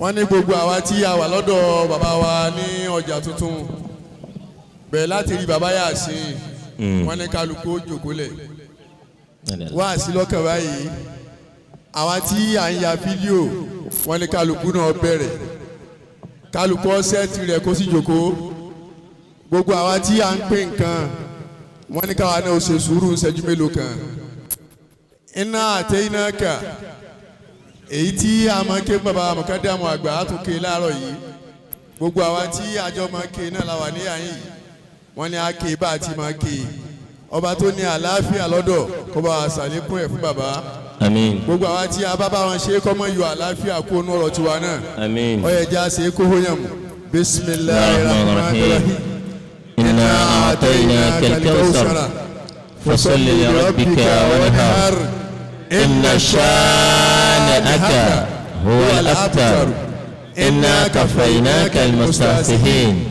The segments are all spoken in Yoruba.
Wọ́n ní gbogbo àwa tí a wà lọ́dọ̀ bàbá wa ní ọjà tuntun bẹ̀rẹ̀ láti rí bàbá yà sí, wọ́n ní kálukú ó jókòó lẹ̀ wá sí lọ́kàn báyìí. Àwa tí à ń ya fídíò, wọ́n ní kálukú náà bẹ̀rẹ̀, kálukú ọ̀sẹ̀ tirẹ̀ kó sì jókòó. Gbogbo àwa tí à ń pè nǹkan, wọ́n ní káwa náà ó ṣe sùúrù ìṣẹ́jú mélòó kan. Iná àtẹ iná kà èyí tí a máa ké bàbá mọ̀kádàmù àgbà á tún ké láàárọ̀ yìí. Gbogbo àwa tí àjọ máa ké náà la wà ní àyìn yìí. Wọ́n ní a ké bá a ti máa ké. Ọba tó ní àlàáfíà lọ́dọ̀, kó bá wa ṣàlékún ẹ̀ fún bàbá. Àmín. Gbogbo àwa tí a bá bá wọn ṣe, kọ́mọ yọ àlàáfíà kó nú ọ̀rọ̀ tiwa náà. Àmín. Ó yẹ jẹ́ àṣẹ kó hóyàn mú. Bisimilahi الرحمن rahman الرحيم. rahim. إنا أعطيناك الكوثر فصل لربك وانحر إن شانئك هو الأبتر إنا كفيناك المستهزئين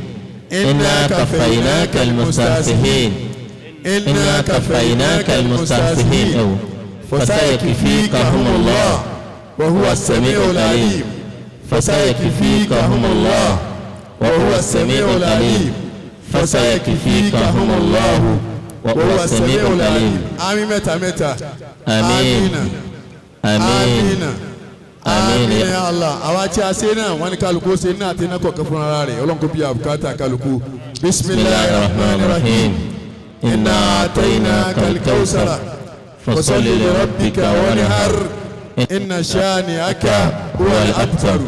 إنا كفيناك المستهزئين إنا كفيناك المستهزئين فسيكفيكهم الله وهو السميع العليم فسيكفيكهم الله وهو السميع العليم فسيكفيكهم الله وهو السميع العليم. Àmín mẹ́ta mẹ́ta. آمين. آمين. Amina. Àmín. Àmín ya Allah. Àwa tí a ṣe náà, wọ́n ní kálukú ṣe náà àti iná kọ̀ọ̀kan fúnra rẹ̀. Ọlọ́run kò bí àbùkátà kálukú. بسم الله الرحمن الرحيم. إنا أعطيناك الكوثر فصل لربك وانحر إن شانئك هو الأبتر.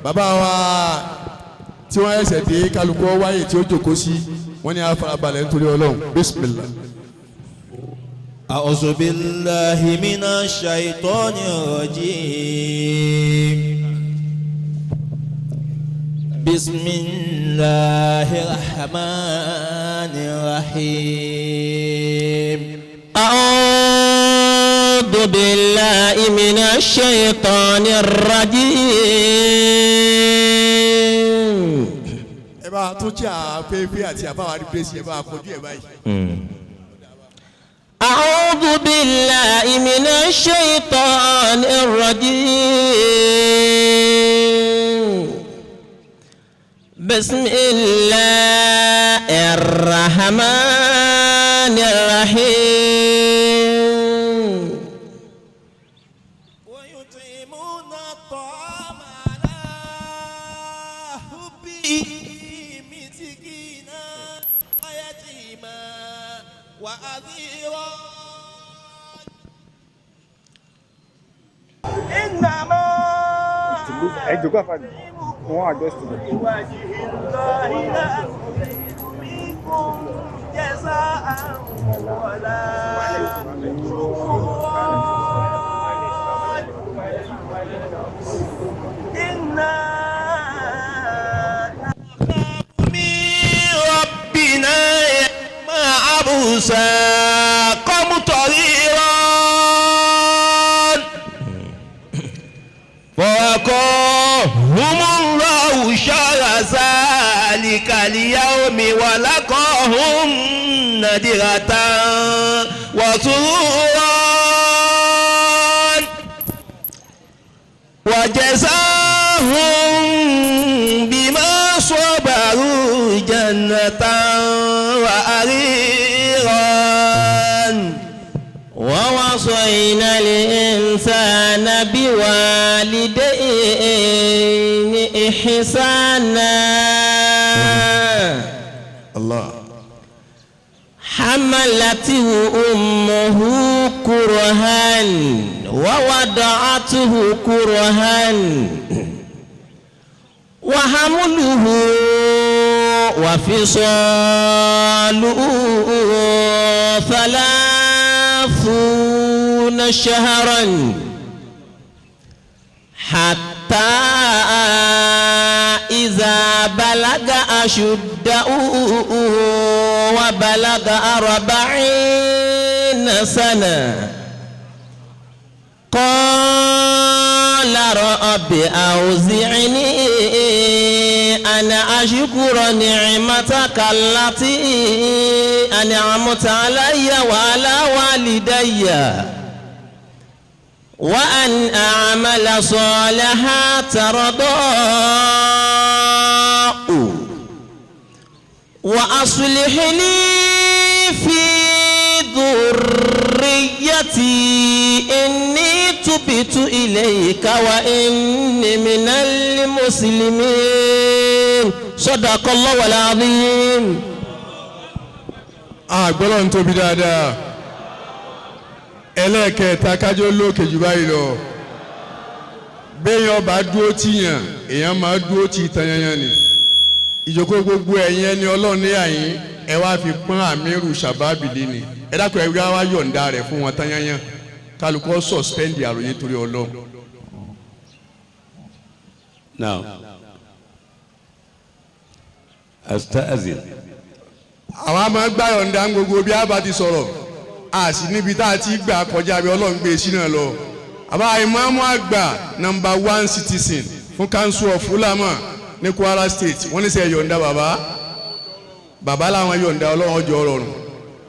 Bàbá wa tí wọ́n ẹsẹ̀ dé, kálukú wáyé tí ó jókòó sí, wọ́n ní afarabalẹ̀ nítorí Ọlọ́run. Bisimilah. أعوذ بالله من الشيطان الرجيم. بسم الله الرحمن الرحيم. أعوذ بالله من الشيطان الرجيم. Ẹ bá a tún tí a fẹ́ẹ́fẹ́ àti àbáwá rí pèsè, ẹ bá a kojú ẹ báyìí. أعوذ بالله من الشيطان الرجيم. بسم الله الرحمن الرحيم. ويطعمون الطعام على حبه مسكينا ويتيما وأسيرا. إنما Ẹ jòkó àfààní wọn adjust rẹ. لوجه الله لا نريد منكم جزاء ولا شكورا. إنا نخاف من ربنا يوما عبوسا قمطريرا. فوقاهم الله شر ذلك اليوم ولقاهم نضرة وسرورا وجزاهم بما صبروا جنة وحريرا. ووصينا الإنسان بوالديه إحسانا. Allah. حملته أمه كرها ووضعته كرها وحمله وفصاله 30 شهرا حتى إذا بلغ أشده وبلغ 40 سنة قال رب أوزعني أن أشكر نعمتك التي أنعمت علي وعلى والدي. وأن أعمل صالحا ترضاه وأصلح لي في ذريتي إني تبت إليك وإني من المسلمين صدق الله العظيم. Àgbọ̀lọ́ ń tóbi dáadáa. Ẹlẹ́ẹ̀kẹta, kájọ́ lókè jù báyìí lọ. Béèyàn bá dúró tìyàn, èèyàn máa dúró tì tanyanyan ni. Ìjókòó gbogbo ẹ̀yin ẹni Ọlọ́run ní àyín, ẹ wá fi pọ́n àmírù sàbábìlì ni. Ẹ dákun, ẹ wá yọ̀ǹda rẹ̀ fún wọn tanyanyan. Kálukọ́ suspend àròyé torí Ọlọ́run. Now, أستأذن. Àwa máa gbà yọ̀ǹda ń gbogbo bí a bá ti sọ̀rọ̀, a sì níbi tá a ti gbà kọjá bí Ọlọ́run gbé e sí náà lọ. Àbá ìmáàmù àgbà, number one citizen fún Council of Ulama ní Kwara State, wọ́n ní sẹ́ yọ̀ǹda bàbá. Bàbá làwọn yọ̀ǹda, Ọlọ́run ọjọ́ rọrùn.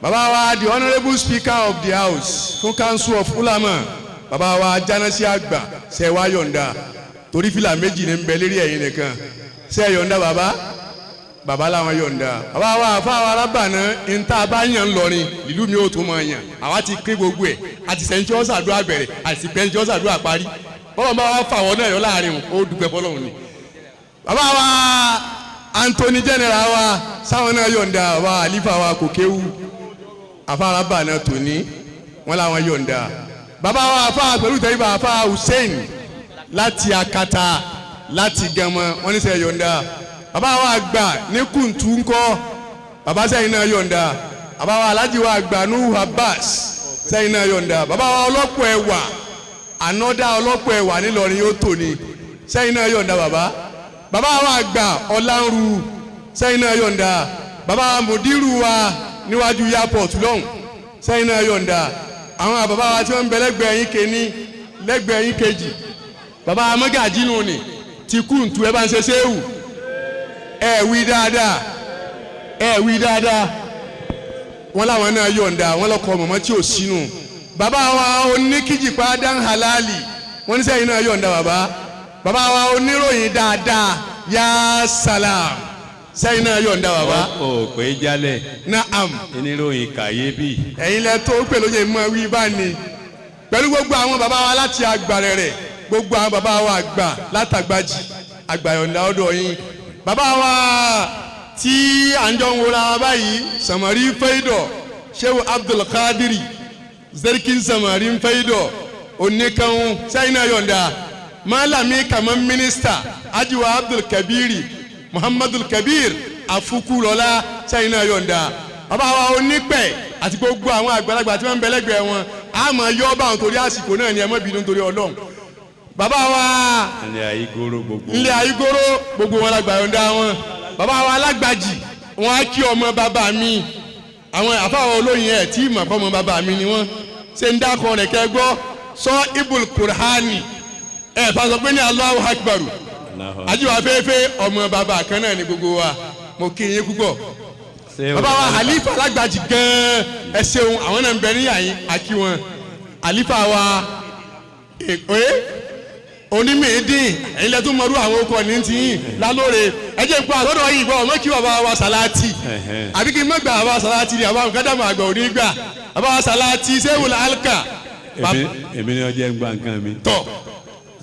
Bàbá wa, the honourable speaker of the house fún Council of Ulama, bàbá wa jánásí àgbà, sẹ́ wá yọ̀ǹda? Torí fìlà méjì ní ń bẹ lérí ẹ̀yìn nìkan. Sẹ́ yọ̀ǹda bàbá? Bàbá làwọn yọ̀ǹda. Bàbá wa àfáwọn arábànà níta bá yàn lọrin ìlú mi ò tún máa yàn. Àwa ti pín gbogbo ẹ̀, àti sẹ́ńtì ọ̀sàdúrà bẹ̀rẹ̀, àti sẹ́ńtì ọ̀sàdúrà parí. Bọ́lọ̀ bá wa fà wọ́n náà yọ láàrin o, ó dúpẹ́ fọlọ́run ni. Bàbá wa Anthony General wa, sáwọn náà yọ̀ǹda? Bàbá àlífà wa kò kéwú, àfa arábànà tòní, wọn làwọn yọ̀ǹda. Bàbá wa àfa pẹ̀lú tẹ̀yìnbá, àfa Hussein láti Akata, láti Gẹmọ, wọn ní sẹ́ yọ̀ǹda. Bàbá wa àgbà ní Kùntù ńkọ́? Bàbá, sẹ́yìn náà yọ̀ǹda? Bàbá wa alájí wa àgbà Nuhu Abbas, sẹ́yìn náà yọ̀ǹda? Bàbá wa ọlọ́pọ̀ ẹ̀wà, ànọ́dá ọlọ́pọ̀ ẹ̀wà nílọrin yóò tò ní, sẹ́yìn náà yọ̀ǹda? Bàbá, bàbá wa àgbà Ọ̀lànrú, sẹ́yìn náà yọ̀ǹda? Bàbá wa mùdírù wa níwájú airport lọ́hùn, sẹ́yìn náà yọ̀ǹda? Àwọn bàbá wa tí wọ́n ń bẹ lẹ́gbẹ̀ẹ́ yín kéní, lẹ́gbẹ̀ẹ́ yín kejì, bàbá wa mọ́gàjí nù ní ti Kùntù, ẹ bá ń ṣe séwù. Ẹ wí dáadáa, ẹ wí dáadáa. Wọn làwọn náà yọ̀ǹda. Wọn lọkọ mọ̀mọ́ tí ò sínú. Bàbá wa oníkìjìpá dan halali, wọn ní sẹ́yìn náà yọ̀ǹda? Bàbá, bàbá wa oníròyìn dáadáa, ya salam, sẹ́yìn náà yọ̀ǹda bàbá? Ó pé jálẹ̀. Naam. Oníròyìn kàyébì. Ẹ̀yin lẹ tó pè lóye mọ́ wí bá ní pẹ̀lú gbogbo àwọn bàbá wa láti agbàrẹ̀ rẹ̀, gbogbo àwọn bàbá wa àgbà látàgbàjì, àgbàyọ̀ǹda ọ̀dọ̀ yín. Bàbá wa tí à ń jọ ń wọra wa báyìí, Samari Fẹ́dọ̀, Shehu Abdulkadiri Zerikin, Samari Fẹ́dọ̀ oníkanun, sẹ́yìn náà yọ̀ǹda? Malami kama mínísítà Ajiwa Abdulkabiri Muhammadu Kabir Afukulola, sẹ́yìn náà yọ̀ǹda? Bàbá wa onípẹ̀ àti gbogbo àwọn àgbàlagbà tí wọ́n ń bẹ lẹ́gbẹ̀ẹ́ wọn, a máa yọ ọ́ báwọn torí àsìkò náà ni. Ẹ má bínú torí Ọlọ́run. Bàbá wa Ilé Ayígóró gbogbo. Ilé Ayígóró, gbogbo wọn lágbà yọ̀ǹda wọn. Bàbá wa alágbàjì, wọn á kí ọmọ bàbá mi, àwọn àfáwọn olóyin ẹ̀ tí ìmọ̀ fọmọ bàbá mi ni wọ́n ṣe ń dákọ̀ rẹ̀ kẹ́ gbọ́ sọ ibùl kùrhánì ẹ̀ fà sọ pé ní Allahu Akbaru. Ajíwá fẹ́ẹ́fẹ́, ọmọ bàbá kan náà ni gbogbo wa. Mo kí yín púpọ̀. Bàbá wa àlífà alágbàjì gan-an, ẹ ṣeun. Àwọn náà ń bẹ níyà yín, àkí wọn. Àlífà wa èpè onímìídìn, ẹ̀yin lẹ́tún mọ́rú àwọn okọ̀ ní ti yín lálóore. Ẹ jẹ́ pé àtọ́dọ̀ yìí bọ́ ọmọ kí bàbá wa Sàláàtì, àbí kí n má gbà bàbá wa Sàláàtì ni? Bàbá kádàmù àgbà òní gbà bàbá wa Sàláàtì sẹ́wùlà alka. Èmi ni ọjọ́ ń gba nǹkan mi. Tọ́.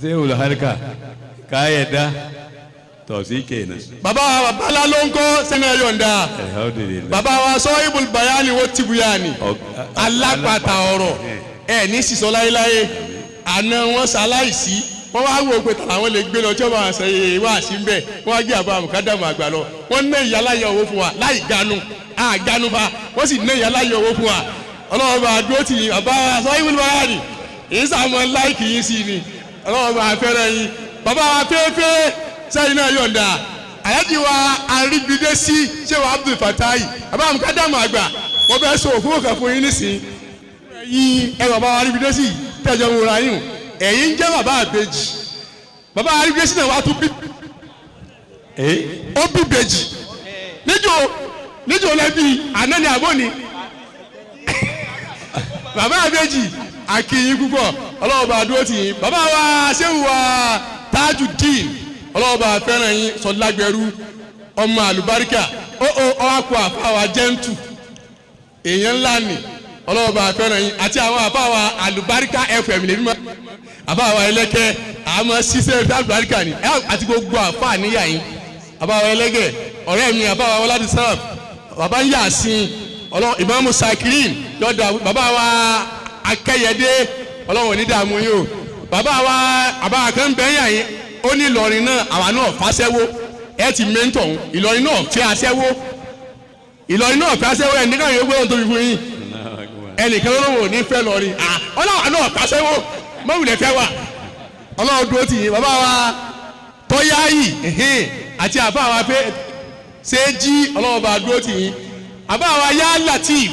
Ṣé olùhàríkà káyẹ̀dá tọ̀ sí kéènà. Bàbá wa bàbá ló ń kọ́ sẹ́ni ẹ̀yọ̀ǹda. Alhamdulillah. Bàbá wa sọ ibùl bayani wo tibuyani, alápàtà ọ̀rọ̀ ẹ̀ ní sísọ láéláé. Àná wọn ṣaláìsí, wọ́n wá wò pé tàwọn lè gbé lọ tí wọ́n bá ṣe wá sí ń bẹ̀. Wọ́n wá gbé àbá àmùkádàmù àgbà lọ. Wọ́n ná ìyáláyà owó fún wa láì ganu àganu fa, wọ́n sì ná ìyáláyà owó fún wa. Ọlọ́wọ́ bá dúró tì yín. Bàbá sọ ibùl bayani èyí sàmọ́ láìkì yín sí ni. Ọlọ́wọ́ bá fẹ́ràn yín. Bàbá wa fẹ́ẹ́fẹ́, sẹ́yìn náà yọ̀ǹda? Àyájí wa arígbidé sí ṣéwà Abdul Fatai, bàbá àmùkádàmù àgbà, wọ́n fẹ́ sọ òfin òkè fún yín nísìnyí. Ẹ̀yin ẹ, bàbá wa arígbidé sí tẹ̀jọ́ ń wòra yín, ẹ̀yin ń jẹ́ bàbá àbèjì. Bàbá arígbidé sí náà wàá tún bí ó bí bèjì níjó níjó lẹ́bí àná ni àbọ̀ ni. Bàbá àbèjì, àkìyìn púpọ̀. Ọlọ́run bá dúró tì yín. Bàbá wa ṣéwù wa Tajudeen, Ọlọ́run bá fẹ́ràn yín. Sọlágbẹrú ọmọ àlùbáríkà ó ọkọ àfa wa jẹ́ǹtù èèyàn ńlá ni. Ọlọ́run bá fẹ́ràn yín àti àwọn àfa wa àlùbáríkà FM lèmi mọ́ àfa wa ẹlẹ́kẹ́ àmọ́ ṣiṣẹ́ àlùbáríkà ni àti gbogbo àfa níyà yín, àfa wa ẹlẹ́gẹ̀ ọ̀rẹ́ mi, àfa wa ọládì sáf, bàbá ń yà sí Ọlọ́run, ìmáàmù Sakirin lọ́dọ̀ bàbá wa Akẹ́yẹdé, Ọlọ́run ò ní dààmú yín o. Bàbá wa àbá kan bẹ́ẹ̀ yà yín, ó ní Ìlọrin náà àwa náà fàṣẹwó ẹ ti mẹ́ńtọ̀ ọ̀hún. Ìlọrin náà fẹ́ aṣẹ́wó, Ìlọrin náà fẹ́ aṣẹ́wó. Ẹ̀ nígbà yóò gbọ́dọ̀ tóbi fún yín, ẹnìkan ló wò ní fẹ́ lọ́rin. Ọlọ́run náà fẹ́ aṣẹ́wó mọ́wùlẹ̀ fẹ́ wà. Ọlọ́run dúró tì yín. Bàbá wa tọ́yáyì àti àbá wa fẹ́ ṣé jí, Ọlọ́run bá dúró tì yín. Àbá wa yá Latif,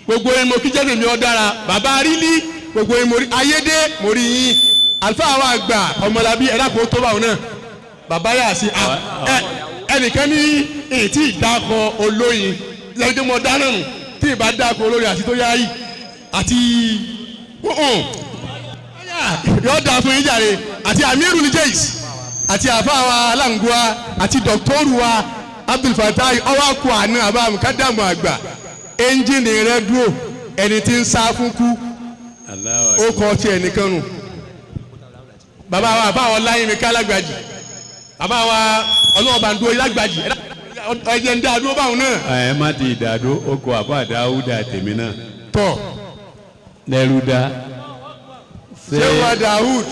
gbogbo yín mo kí jẹ́ tèmi ọ́ dára. Bàbá rílí, gbogbo yín mo rí. Ayédè mo rí yín. Àlùfáà wa àgbà ọmọlábí ẹ̀dá kò tó báwọn náà bàbá yà sí ẹnìkan ní ètí ìdákọ olóyin lẹ́yìn tó mọ dáná nù tí ìbá dákọ olóyin àti tó yá yìí àti yóò dáa fún yín jàre, àti amiru ní jẹ́ìs àti àfáà wa aláǹgùá àti dọ́kítọ́rù wa Abdul Fatai ọwọ́ àkó àná àbá mukadamu àgbà ẹ́ńjìnì rẹ dúró ẹni tí ń sá fún kú ó kọ́ tiẹ̀ nìkan nù. Bàbá wa àbá wọn láyé mi ká lágbàjì, bàbá wa ọlọ́wọ́ bá ń dúró lágbàjì, ẹ̀jẹ̀ ń dá dúró báwọn náà. Ẹ má ti dàdó oko àbá Dáúdà tèmi náà. Tọ lẹ́rú dá. Ṣé wà Dáúd.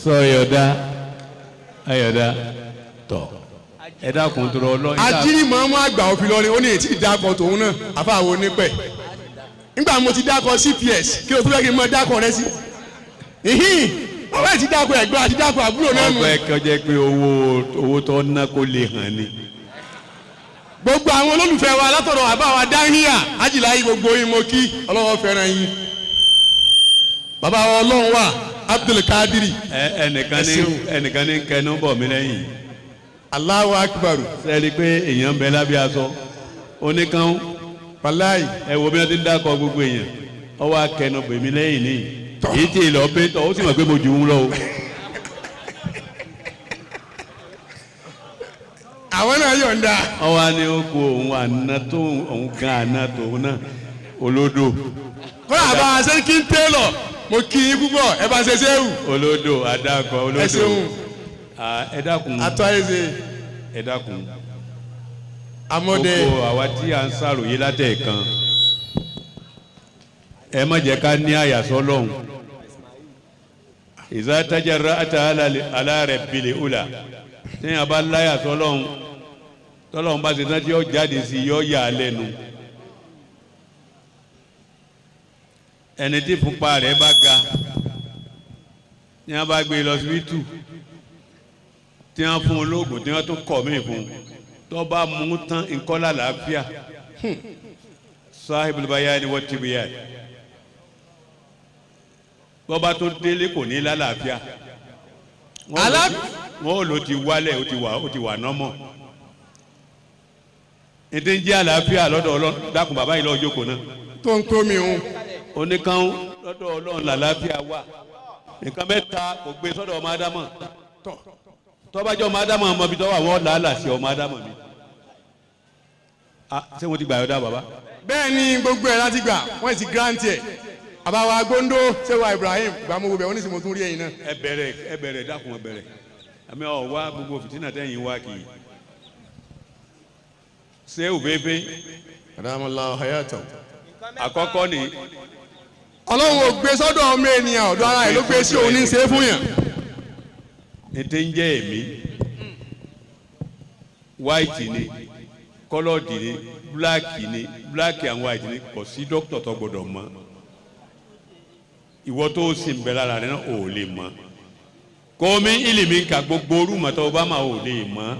Sọ ayọ̀dá tọ̀ ẹ dákun tó lọ. Ajírí mọ́mọ́ àgbà òfin lọ́rin ó ní ètí ìdákọ̀ tòun náà àfàwọn onípẹ̀. Nígbà mo ti dákọ̀ CPS kí ló tún fẹ́ kí n mọ dákọ̀ rẹ sí? Ìhín bàbá yìí ti dákọ̀ ẹ̀gbọ́n àti dákọ̀ àbúrò náà nù. Ọgbẹ́ kọjá pé owó tó ná kó lè hàn ni. Gbogbo àwọn olólùfẹ́ wa látọ̀dọ̀ àbá wa dáhìá ajíláyé gbogbo yín mo kí, Ọlọ́wọ́ fẹ́ràn yín. Bàbá wa Ọlọ́run wà Abdul Kadiri. Ẹnìkan ní kẹnu bọ̀ mí lẹ́yìn. Allahu Akbar. Sẹ́ni pé èèyàn ń bẹ lábẹ́ aṣọ oníkan. Wàláyì. Ẹ wo bí wọ́n ti ń dákọ̀ gbogbo èèyàn ọwọ́ akẹnu bèmí lẹ́yìn ní èyí tí ìlọ pé tọ́ ó sì mọ̀ pé mo jù ú lọ o. Àwọn náà yọ̀ǹda. Ọwọ́ á ní ó kó òun àná tó òun gan àná tòun náà olódò. Kọ́lá àbá sẹ́ńkì ń tẹ́lọ̀ mo kí yín púpọ̀ ẹ bá ṣe ṣéwù. Olódò adakọ olódò. Ẹ ṣeun. Ẹ dákun. Atọ́ ayé ṣe. Ẹ dákun. Amọ̀dé. Gbogbo àwa tí à ń ṣàròyé látẹ̀ẹ̀kan ẹ má jẹ́ ká ní àyàsọ́ lọ́hùn. Ìzá tajàrá àtà alárẹ̀ bìlẹ̀ ọ̀là téèyàn bá láyàsọ́ lọ́hùn tọ́lọ́hùn bá ṣe tán tí yọ jáde sí yọ yà á lẹ́nu. Ẹni tí fúnpa rẹ̀ bá ga ní wọ́n bá gbé lọ síbítù tí wọ́n fún un lóògùn tí wọ́n tún kọ̀ mí fún un tó bá mú tán nkọ́lá làáfíà sahibul bayani wa tibiyan bọ́ba tó délé kò ní lálàáfíà wọ́n ò lò ti wálẹ̀ ó ti wà nọ́mọ̀ ètè ń jẹ́ àlàáfíà lọ́dọ̀ Ọlọ́run. Dákun bàbá yìí lọ́ọ́ jókòó náà. Tó ń tó mi ń. Oníkan lọ́dọ̀ Ọlọ́run làlàáfíà wà. Nǹkan mẹ́ta kò gbé sọ́dọ̀ ọmọ Ádámọ̀. Tọ́bajọ́ ọmọ Ádámọ̀ ọmọ ibi tọ́wọ́ àwọn làálàá sí ọmọ Ádámọ̀ mi. Ṣé wọ́n ti gbà yọ̀dá bàbá? Bẹ́ẹ̀ ni gbogbo ẹ̀ láti gbà, wọ́n ti grant ẹ̀. Àbáwá Gondo Ṣéwà Ibrahim gbàmúgbò bẹ̀ wọ́n ní sì mo tún rí ẹ̀yin náà. Ẹ bẹ̀rẹ̀ dákun ẹ bẹ̀rẹ̀. Àmì ọ̀ wá gbogbo fìtínà tẹ̀yìn wá kì í. Ṣé òféèfé? Adamallahu hayatahu. Àkọ́kọ́ ni. Ọlọ́run ò gbé sọ́dọ̀ ọmọ ènìyàn, ọ̀dọ̀ ara ẹ̀ ló gbé sí òun ní ṣe é fún yàn. Ètè ń jẹ́ èmi white ni kọ́lọ́ọ̀dì ni black ni black and white ni kò sí dókítà tó gbọdọ̀ mọ̀. Ìwọ tó sì ń bẹ lára rẹ náà ò lè mọ̀. Kọ́mi ìlìmí ka gbogbo orúmọ̀tọ́ Obama ò lè mọ̀.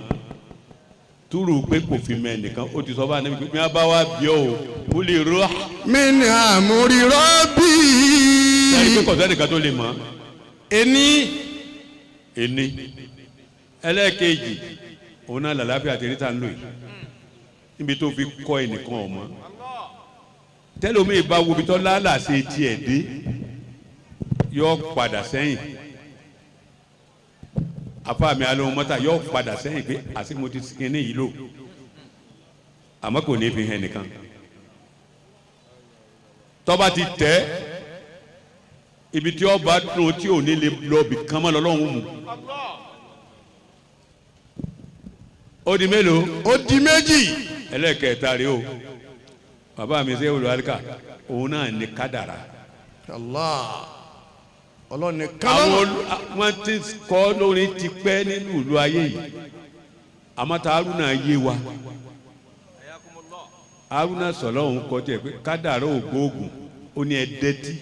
Túrú pé kò fi mẹ́ nìkan ó ti sọ bá níbi pé bá wá bí ọ́ o ó lè rọ́. Mi ní àmúrí rọ́bì. Sẹ́ni pé kò sẹ́nìkan tó lè mọ̀. Ení ẹlẹ́ẹ̀kejì òun náà làlàáfíà àti eréta ń lò yìí níbi tó fi kọ́ ẹnìkan ọ̀mọ́ tẹ́lómi ìbá wo ibi tó lálà ṣe tiẹ̀ dé Yóò padà sẹ́yìn. Afa mi alóhùn mọ́tà yóò padà sẹ́yìn pé àti mo ti kíní yìí lò, àmọ́ kò ní fi hàn nìkan. Tọ́ba ti tẹ́ ibi tí ọba dùn tí ò ní lè lọ bì kán mọ́ lọ́lọ́run mu. Ó di mélòó? Ó di méjì. Ẹlẹ́kẹ̀ẹ́ta rèé o, bàbá mi ṣe olùwáríkà, òun náà ní kádàrá. Allah, ọlọ́run nìkan Àwọn lọ́mọ. Wọ́n ti kọ́ lórí ti pẹ́ nínú ìlú ayé yìí, àmọ́ tá Haruna yé wa, Haruna sọ̀rọ̀, òun kọ́ tiẹ̀ pé kádàrá ò gbóògùn. Ó ní ẹ dẹ́tí,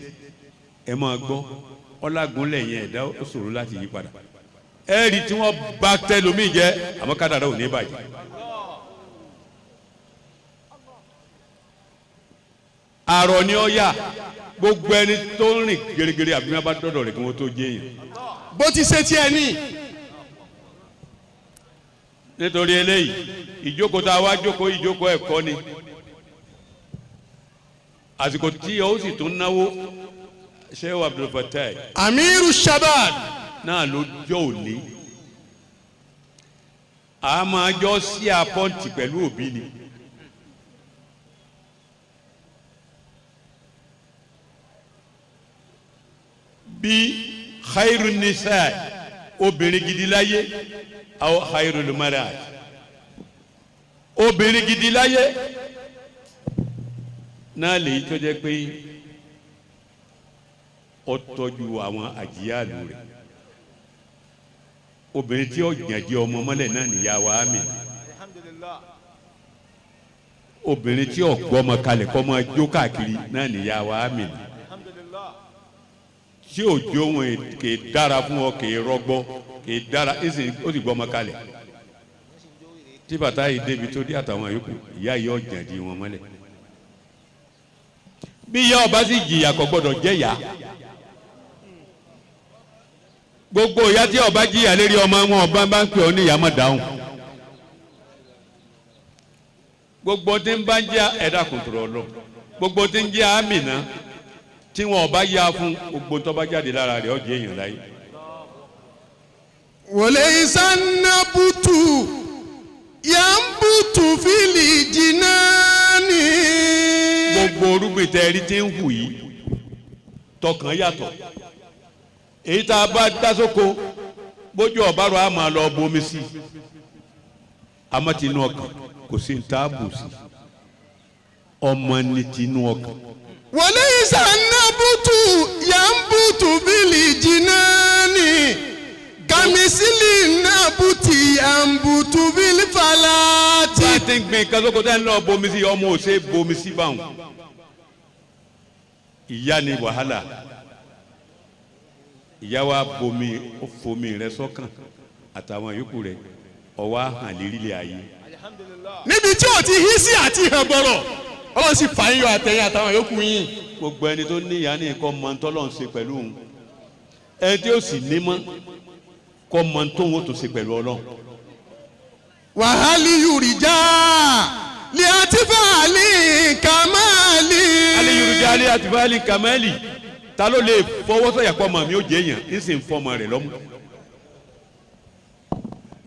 ẹ máa gbọ́ ọlágúnlẹ̀ yẹn, ẹ̀dá ó ṣòro láti yí padà. Ẹ rí tí wọ́n bá tẹlómi jẹ́, àmọ́ kádàrá ò ní bàjẹ́. Àrọ̀ ni ó yà gbogbo ẹni tó ń rìn gèrègèrè, àbí wọn bá dọ̀dọ̀ rẹ̀ kí wọ́n tó jẹ́ yẹn. Bó ti ṣe tiẹ̀ ní. Nítorí eléyìí, ìjókòó tá a wá jókòó, ìjókòó ẹ̀kọ́ ni. Àsìkò tí ó sì tún náwó Sheikh Abdul Fatai Amiru Shabab. Náà ló jọ òní, a máa jọ sí apọ́ǹtì pẹ̀lú òbí ni. Bí khairu nisa, obìnrin gidi láyé, aw khairul mar'at, obìnrin gidi láyé náà lèyí tó jẹ́ pé ó tọ́jú àwọn àjíyàlú rẹ̀. Obìnrin tí ó jànjẹ ọmọ mọ́lẹ̀ náà níyà wa mi, obìnrin tí ó gbọ́ ọmọ kalẹ̀ kọ́ máa jó káàkiri náà níyà wa mi, tí òjò wọn kì í dára fún ọ, kì í rọgbọ, kì í dára, ó sì gbọ́ ọmọ kalẹ̀. Tí bàtà yìí débi tó dé àtàwọn yòókù, ìyá yìí ó jànjẹ wọn mọ́lẹ̀. Bí ìyá ọba sì jìyà, kò gbọdọ̀ jẹ́ ìyá. Gbogbo ìyá tí ọba jìyà lérí ọmọ wọn, ọba bá ń pè ọ ní ìyá, má dáhùn. Gbogbo tí ń bá ń jẹ́ ẹ̀dá kòtòrò ọlọ, gbogbo tí ń jẹ́ àmìnà tí wọn ọba yá fún, gbogbo tó bá jáde lára rẹ̀, ó jẹ́ èèyàn láyé. Wòlé ìsánábùtù yàmbùtù fìlì jìnnàní. Gbogbo orúgbìn tẹ rí tí ń hù yìí, tọkàn yàtọ̀. Èyí tá a bá dá sóko, bójú ọ̀bá rọ̀, á máa lọ bomi sí i, àmọ́ tinú ọkàn kò sí ní táàbù sí, ọmọ ní tinú ọkàn. Wòlé ìsánábùtù yàmbùtù fìlì jìnnàní. Kàmísìlì nàbùtì yàmbùtù fìlì fàlàtì. Bá a ti ń gbin nǹkan sóko tẹ́ ń lọ bomi sí, ọmọ ò ṣe é bomi sí báwọn. Ìyá ni wàhálà. Ìyá wa bomi, ó fomi rẹ sọ́kàn àtàwọn yòókù rẹ, ọwọ́ hàn lérílẹ̀ ayé. Níbi tí o ti hí sí àti hàn bọ̀rọ̀, ọlọ́run sì fà yín yọ àtẹ̀yìn àtàwọn yòókù yín. Gbogbo ẹni tó ní ìyá ní kọ́ mọ tọ́lọ́ ń ṣe pẹ̀lú òun, ẹni tí ó sì ní mọ́ kọ́ mọ tóun ó tún ṣe pẹ̀lú ọlọ́run. Wàhálì yorùjá lè àti fàálì kàmáàlì. Ali yorùjá alẹ́ àti fáìlì kàmẹ́lì, ta ló lè fọwọ́ sọ̀yà pọ̀ mọ́ mi ó jẹ́ èèyàn ń sì ń fọmọ rẹ̀ lọ́mú.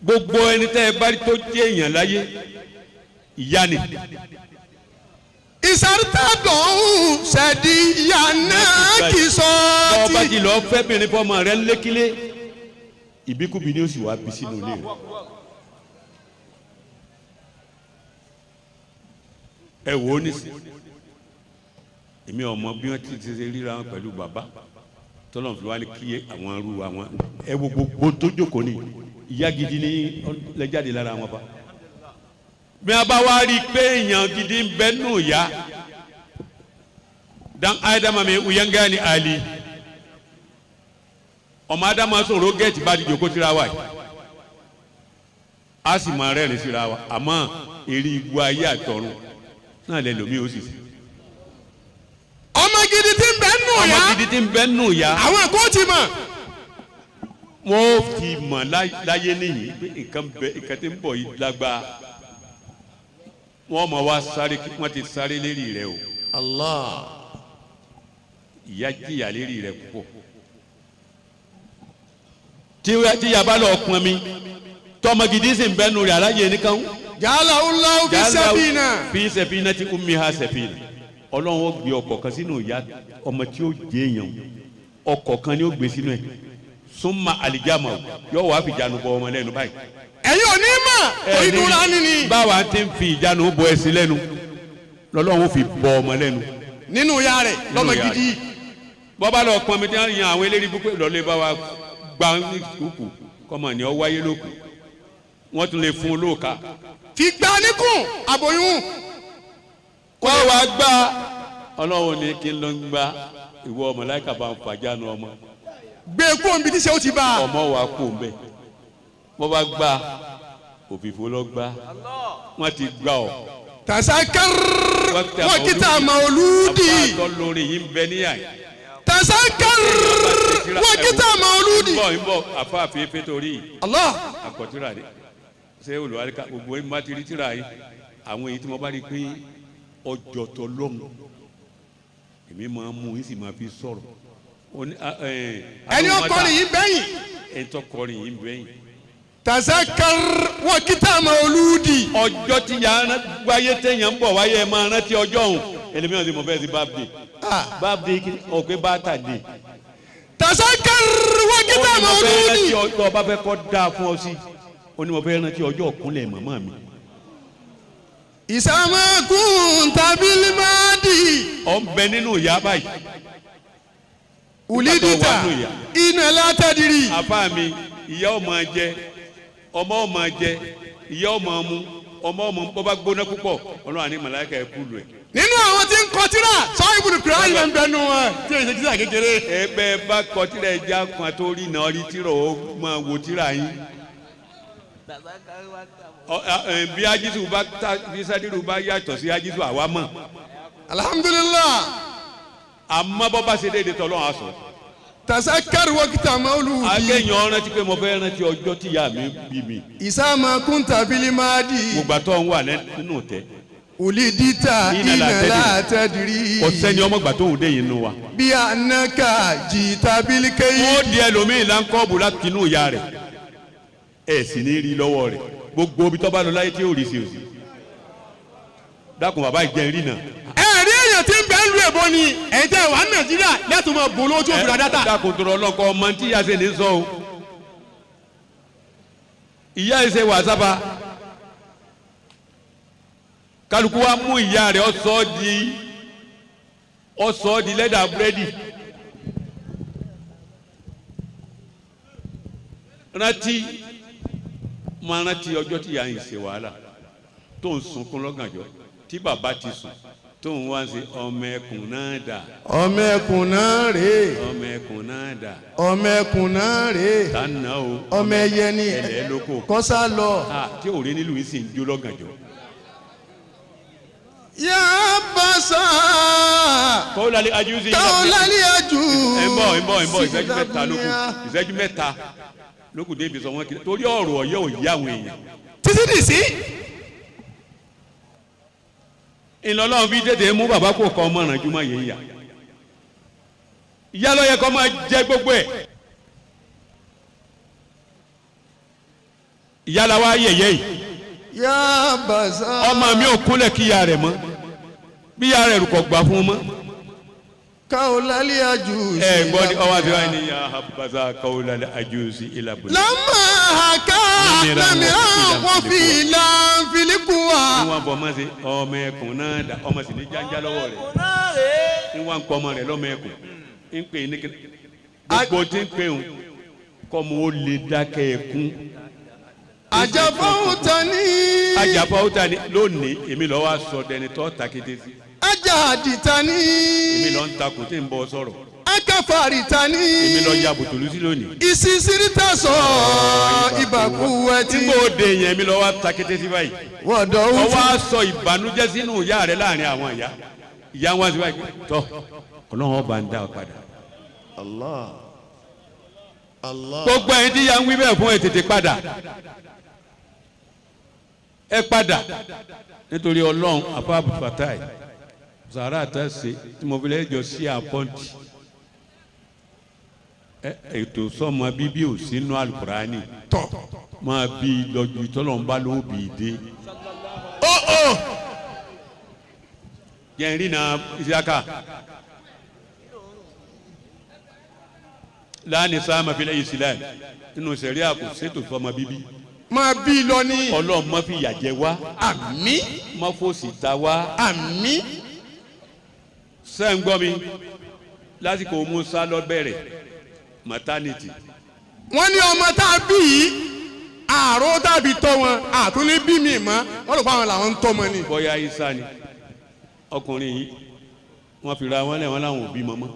Gbogbo ẹni tẹ́ ẹ bá rí tó jẹ́ èèyàn láyé, ìyá ni. Ìsàrútàdọ̀hún ṣẹ̀dí yànnà kì í Ọba sọ́ọ̀tì. ti lọ fẹ́bìnrin fọmọ rẹ̀ lékílé, ìbíkúbi ni ó sì wá bí sínú ilé rẹ̀. Ẹ wò ó nísìn, èmi ọmọ bí wọ́n ti ṣe ríra wọn pẹ̀lú bàbá tọ́lọ̀ fi wá ní kí àwọn arú àwọn. Ẹ wo gbogbo tó jókòó ni, ìyá gidi ní lẹ́jáde lára wọn fa. Bí wọ́n bá wá rí i pé èèyàn gidi ń bẹ nù ya dan ádámà mi uyanga ni ali ọmọ ádámà sọ̀rọ̀ gẹ̀ẹ́tì bá di jókòó síra wa yìí, a sì máa rẹ́rìn síra wa, àmọ́ eré ibu ayé àtọ̀run náà lẹ lómi ó sì sí. Ọmọ gidi tí ń bẹ nù Ọmọ ya. gidi tí ń bẹ nù ya. Àwọn kò tí mọ̀. Wọ́n ti mọ̀ láyé níyì pé nǹkan bẹ, nǹkan tí ń bọ̀ yìí lágbá. Wọ́n mọ̀ wá sáré, wọ́n ti sáré lérí rẹ o. Allah. Ìyá jìyà lérí rẹ púpọ̀. Tí yaba lọ pọn mi tọmọ gidi sì ń bẹnu rẹ alájẹ nìkan. Jàlá ńlá fi sẹ́fìnà. Fi sẹ́fìnà ti ummi ha sẹ́fìnà. Ọlọ́run ó gbé ọkọ̀ kan sínú ìyá ọmọ tí ó jẹ́ èèyàn, ọkọ̀ kan ni ó gbé sínú ẹ̀, súnmọ́ àlìjámọ̀ yóò wá fi ìjánu bọ ọmọ lẹ́nu báyìí. Ẹ̀yin ò ní mọ̀ torí dúró nínú. Báwa ti ń fi ìjánu bọ ẹṣin lẹ́nu lọ́lọ́run ó fi bọ ọmọ lẹ́nu. Nínú ìyá rẹ̀ lọ́mọ ìyá rẹ̀. gidi. Bọ́bá lọ pọn mi tí wọ́n yan àwọn eléré púpọ̀ lọ́lé bá wa gba kúkú kọ́mọ ní ọ wáyé lókun, wọ́n tún lè fún olóòka. Fi gbá níkùn àbòyún. Wọ́n wá gbá ọlọ́run ní kí n ló ń gbá ìwọ màláíkà bá ń fàjánu ọmọ. Gbé kó nbí tí ṣe ó ti bá a. Ọmọ wa kú ń bẹ, bọ́ bá gbá òfìfo lọ gbá, wọ́n ti gbá ọ. Tasakar wọ́kítà màlúùdì. Àbá àtọ́ lórí yìí ń bẹ níyà yìí. Tasakar wọ́kítà màlúùdì. Ń bọ̀ ń bọ̀ àfáàfin fétorí yìí. Allah. Àkọ́tìrà rẹ̀ ṣé olùwáríkà gbogbo ẹ̀ má ti rí tìrà yìí, àwọn èyí tí mo bá rí pé ọjọ́ tó lọ́hùn èmi máa mú yín sì máa fi sọ̀rọ̀. Ẹni ọkọrin yìí bẹ́yìn. Ẹni tó kọrin yìí bẹ́yìn. Tasakar wọ́kítà màlúùdì. Ọjọ́ tí yàrá wáyé téèyàn ń bọ̀ wáyé ẹ máa rántí ọjọ́ òun, ẹlẹ́mìíràn ti mọ̀ fẹ́ẹ́ sí báàbdè báàbdè ọ̀pẹ bá tà dé. Tasakar wọ́kítà màlúùdì. Ó ní mo fẹ́ rántí ọjọ́ ọba fẹ́ kọ́ dáa fún ọ sí, ó ní mo fẹ́ rántí ọjọ́ ọ̀kúnlẹ̀ màmá mi. Ìsàmọ́kùn tàbílímọ́dì. Ọ ń bẹ nínú ìyá báyìí. Ulidita iná látàdírì. Àfáà mi, ìyá ọmọ jẹ, ọmọ ọmọ jẹ, ìyá ọmọ mu, ọmọ ọmọ bọ́ bá gbóná púpọ̀, ọlọ́run àní màláíkà ẹ̀ kú lù ẹ̀. Nínú àwọn tí ń kọ tírà sọ ibùdó kìlá yìí ń bẹnu wọn tí èyí ṣe tírà kékeré. Ẹ bẹ́ẹ̀ bá kọ tírà ẹja kan tó rí iná rí tírà ó máa wo tírà yín. Bí ajísù bá ta bí sádìrú bá yàtọ̀ sí ajísù àwa mọ̀. Alhamdulillah. Àmọ́ bọ́ bá ṣe déédéé tọ́lọ́run á sọ. Tasakar wọ́kítà màlúùdì. Akẹ́yìn ọ̀rántí pé mo fẹ́ rántí ọjọ́ tí ìyá mi bí mi. Ìsàmọ́kùn tàbílímọ́dì. Mo gbà tó ń wà nínú tẹ. Ulidita Iná iná látẹ́dìrì. látẹ́dìrì. Kò sẹ́ni ọmọ gbà tó ń dé yìí nù wa. Bí anaka jìtà bílíkẹ́yì. Ó di ẹlòmíì láńkọ́ọ̀bù láti inú ìyá rẹ̀. Ẹ sì ní rí lọ́wọ́ rẹ̀. Gbogbo ibi tó bá lọ láyé tí yóò rí sí òsì. Dákun bàbá ìjẹun rí náà. Ẹ̀rí èèyàn tí ń bẹ ń lu èbó ni ẹ̀yin tẹ́ wà ní Nàìjíríà lẹ́tùn mọ́ bò lójú òfin dátà. Dákun tó rọ ọlọ́kọ ọmọ tí ìyá ṣe ní sọ o. Ìyá yìí ṣe wà sábà. Kálukú wa mú ìyá rẹ̀ ó sọ di lẹ́dà búrẹ́dì. Rántí máa rántí ọjọ́ tí ìyá yìí ṣe wàhálà tó ń sunkún lọ́gànjọ́ tí bàbá ti sùn tó ń wá sí ọmọ ẹkùn náà dà. Ọmọ ẹkùn náà rèé. Ọmọ ẹkùn náà dà. Ọmọ ẹkùn náà rèé. Tá ń ná o. Ọmọ ẹyẹ ni ẹlẹ́ lóko. Kọ́sá lọ. Tí òré nílùú yìí sì ń jó lọ́gànjọ́. Yà bàṣà. Kọ́lálí ajú sí. Kọ́lálí ajú. Ẹ ń bọ̀ ẹ ń bọ̀ ẹ ń bọ̀ ìṣẹ́jú mẹ́ta lókù, ìṣẹ́jú mẹ́ta lókù débi sọ wọ́n kiri torí ọ̀rọ̀ ọ̀yẹ́ ò yá àwọn èèyàn. Títí dì sí. Ìlọlọ́run fi tètè mú bàbá kó kọ́ ọmọ ìrànjú máa yẹ ìyá. Ìyá ló yẹ kó máa jẹ gbogbo ẹ̀. Ìyá la wá yẹ̀yẹ́ yìí. Yà bàṣà. Ọmọ mi ò kúnlẹ̀ kí ìyá rẹ̀ mọ́, bí ìyá rẹ̀ rùkọ̀ gbà fún un mọ́. Kọ́lálí ajú sí. Ẹ gbọ́ ni ọwọ́ àti wáyé ni yà bàṣà kọ́lálí ajú sí ìlàbùnà. Lọ́mọ àká lámìíràn wọ́n fi ìlànfìlíkù wá. Ní wọn bọ ọmọ sí ọmọ ẹkùn náà dà, ọmọ sì ní jájá lọ́wọ́ rẹ̀. Ní wọn kọ ọmọ rẹ̀ lọ́mọ ẹkùn ń pè ní kí gbogbo tí ń pè ń kọ́ mo ó lè dákẹ́ ẹkún. Àjàfọ́ ta ní. Àjàfọ́ ta ní lónìí èmi lọ́ wá sọ dẹni tó ta kété sí. Ajáàdì ta ní. Èmi lọ́ ń takò tí ń bọ́ sọ̀rọ̀. Akẹ́fàrí ta ní. Èmi lọ ya bùtùlù sí lónìí. Ìsísírí tà sọ ìbàkú ẹtì. Nígbà òde yẹn èmi lọ wá ta kété sí báyìí. Wọ̀dọ̀ ó Ọwọ́ á sọ ìbànújẹ́ sínú ìyá rẹ láàrin àwọn ìyá. Ìyá wọn sí báyìí tọ́ ọlọ́run ọba ń dá ọ padà. Allah. Allah. Gbogbo ẹ̀yin tí ya ń wí bẹ́ẹ̀ fún ẹ tètè padà. Ẹ padà nítorí ọlọ́run àfáàbù fatai sàrà àtàṣe tí mo fi lẹ́jọ́ sí àpọ́ǹtì. Ètò sọmọ bíbí ò sínú alukurani. Tọ. Máa bí lọ́jú tọ́lọ́mbá ló bì í dé. Ó ó. Yẹn rí na Isiaka. Láàánú sáàmà fi lẹ́yìn sílẹ̀ nínú sẹ̀ríà kò ṣètò sọmọ bíbí. Máa bí lọ ní. Ọlọ́run má fi ìyà jẹ wá. Àmín. Má fòṣì ta wá. Àmín. Ṣé ń gbọ́ mi? Lásìkò Musa lọ bẹ̀rẹ̀ maternity. Wọ́n ní ọmọ tá a bí yìí àrò tàbí tọ́ wọn àtúní bí mi mọ́ wọ́n lò fún àwọn làwọn ń tọ́ mọ́ ni. Bóyá Isa ni ọkùnrin yìí wọ́n fi ra wọn lẹ̀ wọ́n láwọn ò bí mọ́mọ́.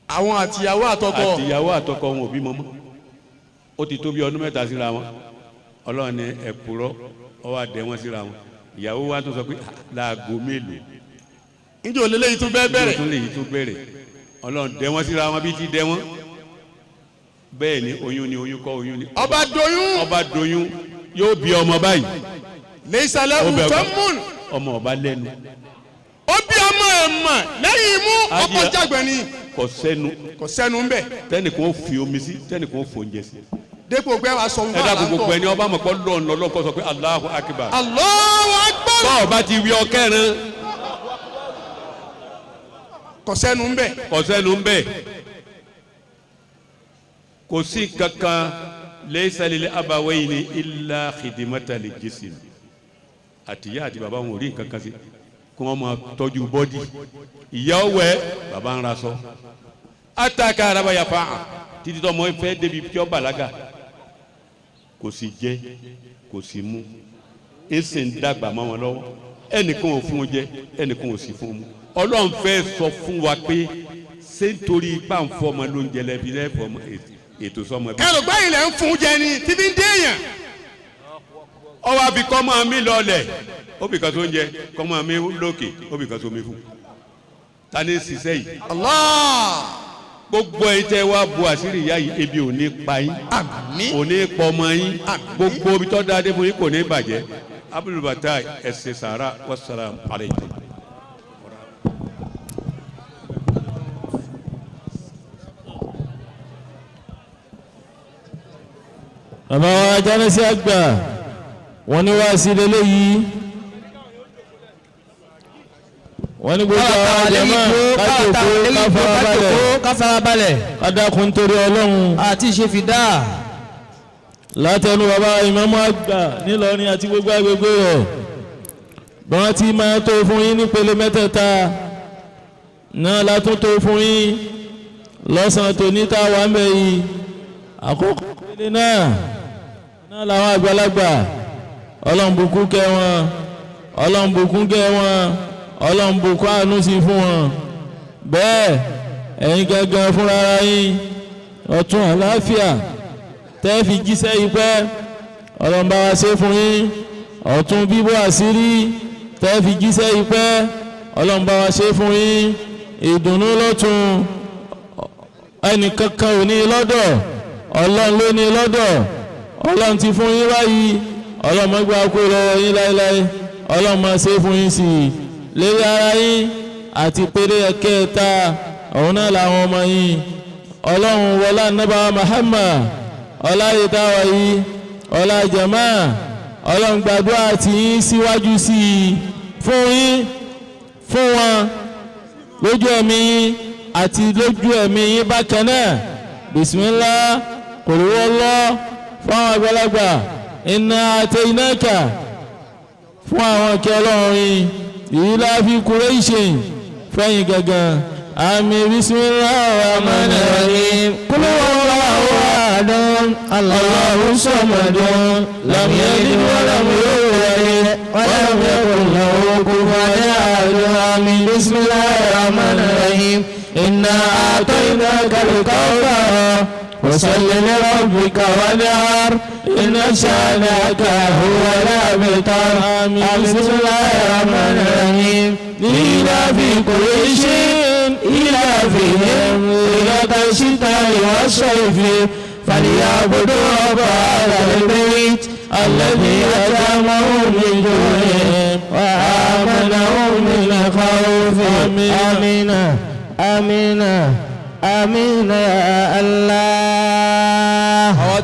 Àwọn àtìyàwó àtọkọ. Àtìyàwó àtọkọ wọn ò bí mọ́mọ́. Ó ti tó bí ọdún 3 síra wọn. Ọlọ́run ní ẹ̀pùrọ́ ọwọ́ àdẹ wọn síra wọn. Ìyàwó wa tún sọ pé láago mélòó. Njẹ́ òlélẹ́ yìí tún bẹ́ẹ̀ bẹ̀rẹ̀. Njẹ́ òlélẹ́ yìí tún bẹ̀rẹ̀. Ọlọ́run dẹ wọn síra wọn bí ti dẹ wọn. Bẹ́ẹ̀ ni oyún ni oyún kọ́ oyún ni. Ọba doyún. Ọba doyún yóò bí ọmọ báyìí. Lẹ́sàlẹ̀ ùtọ́mùn. Ọmọ ọba lẹ́nu. Ó bí ọmọ ẹ̀ mọ̀ lẹ́yìn imú ọkọ̀ jágbẹ̀ ni. Kò sẹ́nu. Kò sẹ́nu ń bẹ̀. Tẹ́nìkan ó fi omi sí tẹ́nìkan ó fòúnjẹ sí. Dépò pé wàá sọ fún ẹ dákun àlàntọ. Gbogbo ẹni ọba mọ̀ pọ̀ lọ́ọ̀nù lọ́lọ́ kọ́ sọ pé Allahu Akbar. Allahu Akbar. Bọ́ọ̀ bá ti wí ọkẹ́rin. Kò sẹ́nu ń bẹ̀. Kò sẹ́nu ń bẹ̀. Kò sí kankan laysa lil abawayni illa khidmata lil jism. Àtìyá àti bàbá wọn ò rí nǹkan kan sí kí wọ́n máa tọ́jú bọ́dì. Ìyá ọ̀wẹ́ bàbá ń raṣọ. Ataka araba yafa títí tọmọ fẹ́ débi tí ó bàlágà. Kò sì jẹ kò sì mu ń sì ń dàgbà mọ́ wọn lọ́wọ́. Ẹnìkan ò fún un jẹ ẹnìkan ò sì fún un mu. Ọlọ́run fẹ́ sọ fún wa pé ṣé nítorí ipá ń fọmọ ló ń jẹ lẹ́bi lẹ́fọmọ ètò sọmọ bí. Ẹrù gbẹ́yìn lẹ́ ń fún jẹ ni tí fi ń dé èèyàn. Ọwọ́ àfi kọ́mọ mi lọlẹ̀ obì kan tó ń jẹ kọ́mọ mi lókè obì kan tó mi fún. Ta ni ṣiṣẹ́ yìí? Allah. Gbogbo ẹ tẹ́ wá bu àṣírí ìyá yìí ebi ò ní pa yín. Àmín. Ò ní pọ̀ ọmọ yín. Àmín. Gbogbo ibi tó dáadé fún yín kò ní bàjẹ́. Abdul Fatai ẹ̀sìn sàrà wassalamu alaykum. Bàbá wa Jánásí àgbà wọ́n ní wá sí lélẹ́yìí wọ́n ní gbogbo àwọn jàmáà kájòkó ká farabalẹ̀ ká dákun torí Ọlọ́run àti ìṣe fìdá. Látẹnu bàbá ìmáàmù àgbà nílọrin àti gbogbo agbègbè rẹ̀ bí wọ́n ti máa tó fún yín nípele mẹ́tẹ̀ẹ̀ta náà látún tó fún yín lọ́sàn-án tòní tá a wà ń bẹ̀ yìí. Àkókò ìpele náà náà làwọn àgbàlagbà Ọlọ́run bùkún kẹ́ wọn, Ọlọ́run bùkún kẹ́ wọn, Ọlọ́run bùkún àánú sí fún wọn. Bẹ́ẹ̀ ẹ̀yin gangan fúnra ara yín ọ̀tún àlàáfíà tẹ́ fi jíṣẹ́ yìí pẹ́ Ọlọ́run bá wa ṣe fún yín. Ọ̀tún bíbọ́ àṣírí tẹ́ fi jíṣẹ́ yìí pẹ́ Ọlọ́run bá wa ṣe fún yín. Ìdùnnú lọ́tún ẹnìkankan ò ní lọ́dọ̀ Ọlọ́run ló ní lọ́dọ̀. Ọlọ́run ti fún yín báyìí, Ọlọ́run má gbà kó lọ́wọ́ yín láéláé, Ọlọ́run máa ṣe fún yín sí i lérí ara yín àti péré ẹ̀kẹta òun náà làwọn ọmọ yín. Ọlọ́run wọlá nàbà Muhammad ọlá ìtawà yìí ọlá jama Ọlọ́run gbàdúrà tí yín síwájú sí i fún yín fún wọn lójú ẹ̀mí yín àti lójú ẹ̀mí yín bákan náà. Bismillah kòrúwọ́lọ́ fún àwọn àgbàlagbà iná àti ináka fún àwọn akẹ́ Ọlọ́run yìí yìí láfi kúrẹ́ṣìn fẹ́yìn gangan. Àmì bismillah rahman rahim kúlúwọ́lọ́ Ahadun Allahu samadun lam yalid wa lam yulad wa lam yakul lahu kufuwan ahad. Amin. Bismillahir rahmanir rahim inna a'tainaka al-kawthar fasalli li rabbika wanhar inna shani'aka huwal abtar. Amin. Bismillahir rahmanir rahim لإلاف قريش إلافهم رحلة الشتاء والصيف فليعبدوا رب هذا البيت الذي أطعمهم من جوع وآمنهم من خوف. آمين آمين. آمين يا الله. Àwa